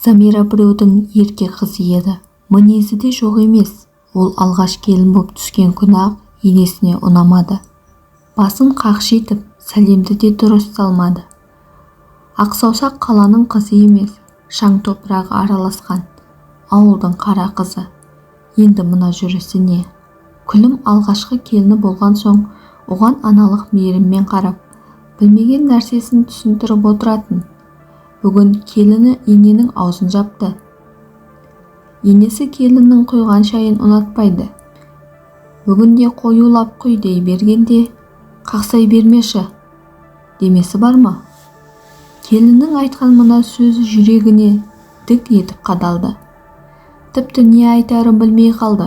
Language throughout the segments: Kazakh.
Замира біреудің ерке қызы еді. Мінезі де жоқ емес. Ол алғаш келін боп түскен күні-ақ енесіне ұнамады. Басын қақшитып, сәлемді де дұрыс салмады. Ақсаусақ қаланың қызы емес, шаң топырағы араласқан ауылдың қара қызы. Енді мына жүрісі не? Күлім алғашқы келіні болған соң оған аналық мейіріммен қарап, білмеген нәрсесін түсіндіріп отыратын. Бүгін келіні ененің аузын жапты. Енесі келіннің құйған шайын ұнатпайды. Бүгін де қоюлап құй дей бергенде, қақсай бермеші демесі бар ма? Келіннің айтқан мына сөзі жүрегіне дік етіп қадалды. Тіпті не айтарын білмей қалды.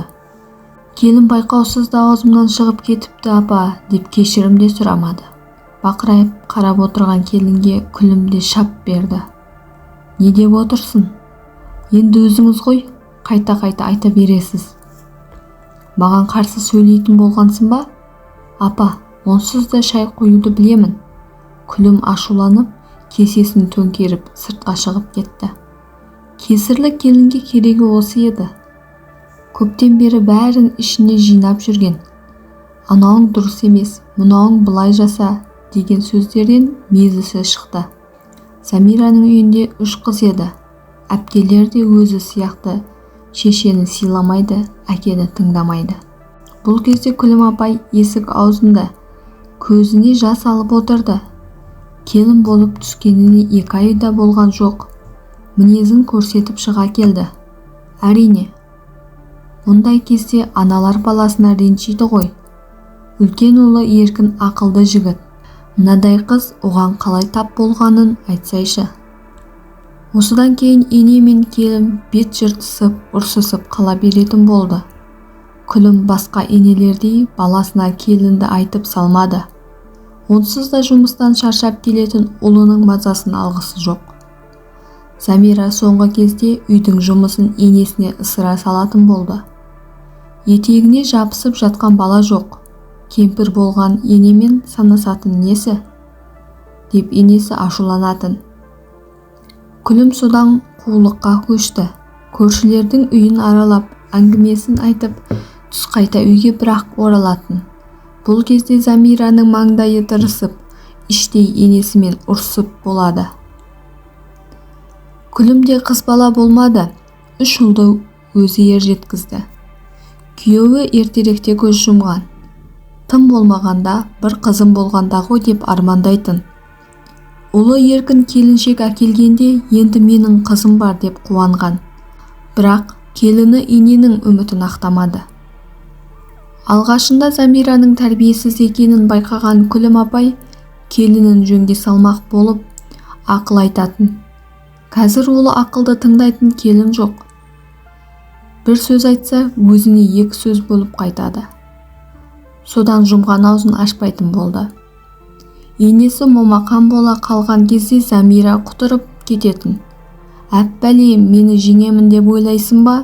Келін байқаусызда да аузымнан шығып кетіпті апа деп кешірім де сұрамады. Бақырайып қарап отырған келінге Күлім де шап берді. Не деп отырсың? Енді өзіңіз ғой, қайта-қайта айта бересіз. Маған қарсы сөйлейтін болғансың ба? Апа, онсыз да шай қоюды білемін. Күлім ашуланып, кесесін төңкеріп сыртқа шығып кетті. Кесірлі келінге керегі осы еді. Көптен бері бәрін ішіне жинап жүрген. Анауың дұрыс емес, мынауың былай жаса деген сөздерден мезісі шықты. Замираның үйінде 3 қыз еді. Әпкелері де өзі сияқты шешені сыйламайды, әкені тыңдамайды. Бұл кезде Күлім апай есік аузында көзіне жас алып отырды. Келін болып түскеніне 2 ай да болған жоқ. Мінезін көрсетіп шыға келді. Әрине, мұндай кезде аналар баласына ренжиді ғой. Үлкен ұлы Еркін ақылды жігіт. Мынадай қыз оған қалай тап болғанын айтсайшы. Осыдан кейін ене мен келін бет жыртысып, ұрсысып қала беретін болды. Күлім басқа енелердей баласына келінді айтып салмады. Онсыз да жұмыстан шаршап келетін ұлының мазасын алғысы жоқ. Замира соңғы кезде үйдің жұмысын енесіне ысыра салатын болды. Етегіне жабысып жатқан бала жоқ. Кемпір болған енемен санасатын несі? Деп енесі ашуланатын. Күлім содан қулыққа көшті. Көршілердің үйін аралап, әңгімесін айтып, түс қайта үйге бірақ оралатын. Бұл кезде Замираның маңдайы тырысып, іштей енесімен ұрсып болады. Күлім де қыз бала болмады. 3 ұлды өзі ер жеткізді. Күйеуі ертеректе көз жұмған. Тым болмағанда бір қызым болғанда ғой деп армандайтын. Ұлы Еркін келіншек әкелгенде енді менің қызым бар деп қуанған. Бірақ келіні ененің үмітін ақтамады. Алғашында Замираның тәрбиесіз екенін байқаған Күлім апай келінін жөнге салмақ болып ақыл айтатын. Қазір ол ақылды тыңдайтын келін жоқ. Бір сөз айтса, өзіне 2 сөз болып қайтады. Содан жұмған аузын ашпайтын болды. Енесі момақан бола қалған кезде Замира құтырып кететін. Әп-бәле, мені жеңемін деп ойлайсың ба?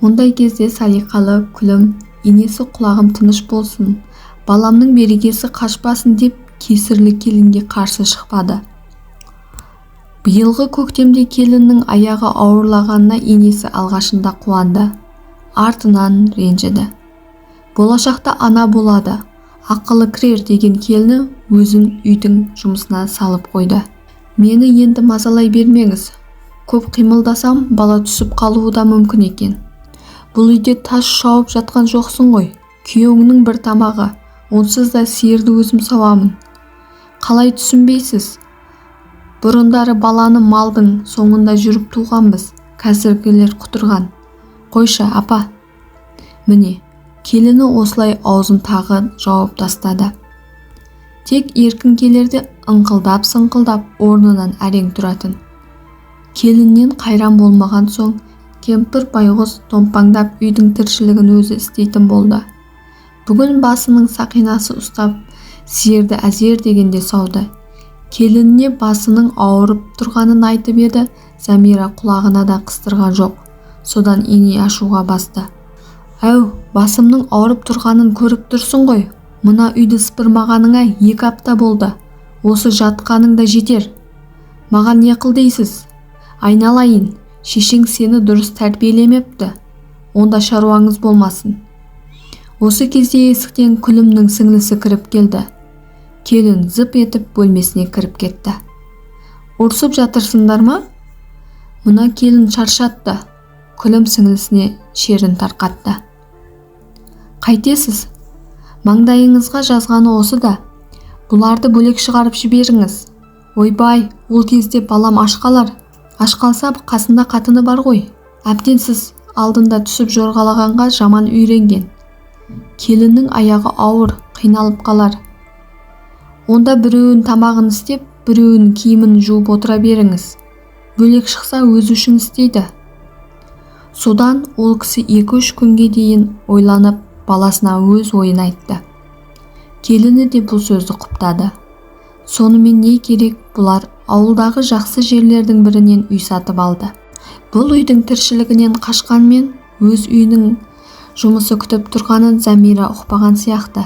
Мұндай кезде салиқалы Күлім енесі құлағым тыныш болсын, баламның берекесі қашпасын деп кесірлі келінге қарсы шықпады. Биылғы көктемде келіннің аяғы ауырлағанына енесі алғашында қуанды, артынан ренжіді. Болашақта ана болады, ақылы кірер деген келіні өзін үйдің жұмысына салып қойды. Мені енді мазалай бермеңіз. Көп қимылдасам, бала түсіп қалуы да мүмкін екен. Бұл үйде тас шауып жатқан жоқсың ғой. Күйеуіңнің бір тамағы, онсыз да сиырды өзім сауамын. Қалай түсінбейсіз? Бұрындары баланы малдың соңында жүріп туғанбыз, қазіргілер құтырған. Қойшы, апа. Міне, келіні осылай аузын тағы жауып тастады. Тек Еркін келерде ыңқылдап-сыңқылдап орнынан әрең тұратын. Келіннен қайран болмаған соң, кемпір байғұс томпаңдап үйдің тіршілігін өзі істейтін болды. Бүгін басының сақинасы ұстап, сиырды әзер дегенде сауды. Келініне басының ауырып тұрғанын айтып еді, Замира құлағына да қыстырған жоқ. Содан ене ашуға басты. Әу, басымның ауырып тұрғанын көріп тұрсың ғой. Мына үйді сыпырмағаныңа 2 апта болды. Осы жатқаның да жетер. Маған не қыл дейсіз? Айналайын, шешең сені дұрыс тәрбиелемепті. Онда шаруаңыз болмасын. Осы кезде есіктен Күлімнің сіңлісі кіріп келді. Келін зып етіп бөлмесіне кіріп кетті. Ұрсып жатырсыңдар ма? Мына келін шаршатты. Күлім сіңлісіне шерін тарқатты. Қайтесіз? Маңдайыңызға жазғаны осы да. Бұларды бөлек шығарып жіберіңіз. Ойбай, ол кезде балам аш қалар. Аш қалса қасында қатыны бар ғой. Әбден сіз алдында түсіп жорғалағанға жаман үйренген. Келіннің аяғы ауыр, қиналып қалар. Онда біреуін тамағын істеп, біреуін киімін жуып отыра беріңіз. Бөлек шықса өзі үшін істейді. Содан ол кісі 2-3 күнге дейін ойланып, баласына өз ойын айтты. Келіні де бұл сөзді құптады. Сонымен не керек, бұлар ауылдағы жақсы жерлердің бірінен үй сатып алды. Бұл үйдің тіршілігінен қашқанмен өз үйінің жұмысы күтіп тұрғанын Замира ұқпаған сияқты.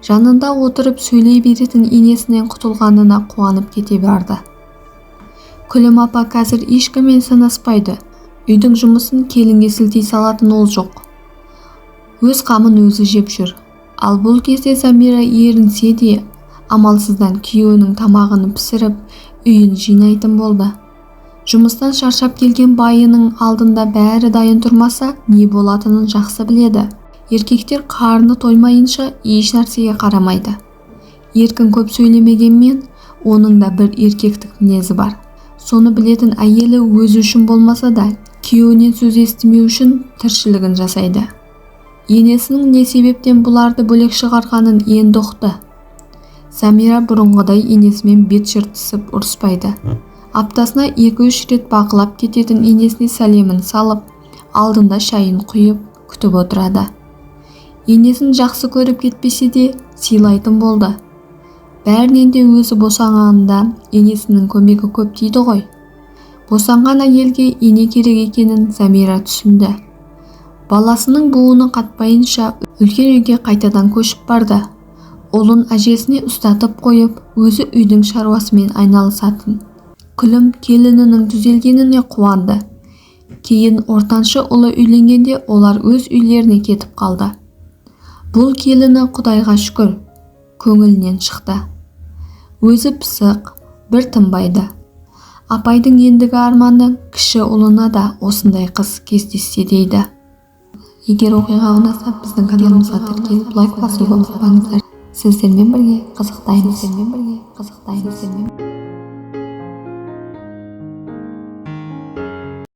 Жанында отырып сөйлей беретін енесінен құтылғанына қуанып кете барды. Күлім апа қазір ешкіммен санаспайды. Үйдің жұмысын келінге сілтей салатын ол жоқ. Өз қамын өзі жеп жүр. Ал бұл кезде Замира ерінсе де амалсыздан күйеуінің тамағын пісіріп, үйін жинайтын болды. Жұмыстан шаршап келген байының алдында бәрі дайын тұрмаса, не болатынын жақсы біледі. Еркектер қарны тоймайынша еш нәрсеге қарамайды. Еркін көп сөйлемегенмен, оның да бір еркектік мінезі бар. Соны білетін әйелі өзі үшін болмаса да, күйеуінен сөз естімеу үшін тіршілігін жасайды. Енесінің не себептен бұларды бөлек шығарғанын енді ұқты. Замира бұрынғыдай енесімен бет жыртысып ұрыспайды. Аптасына 2-3 рет бақылап кететін енесіне сәлемін салып, алдында шайын құйып, күтіп отырады. Енесін жақсы көріп кетпесе де сыйлайтын болды. Бәрінен де өзі босанғанда енесінің көмегі көп тиді ғой. Босанған әйелге ене керек екенін Замира түсінді. Баласының буыны қатпайынша үлкен үйге қайтадан көшіп барды. Ұлын әжесіне ұстатып қойып, өзі үйдің шаруасымен айналысатын. Күлім келінінің түзелгеніне қуанды. Кейін ортаншы ұлы үйленгенде олар өз үйлеріне кетіп қалды. Бұл келіні Құдайға шүкір, көңілінен шықты. Өзі пысық, бір тынбайды. Апайдың ендігі арманы кіші ұлына да осындай қыз кездессе дейді. Егер оқиға ұнаса, біздің каналымызға тіркеліп, лайк басуды ұмытпаңыздар. Сіздермен бірге қызықтаймыз.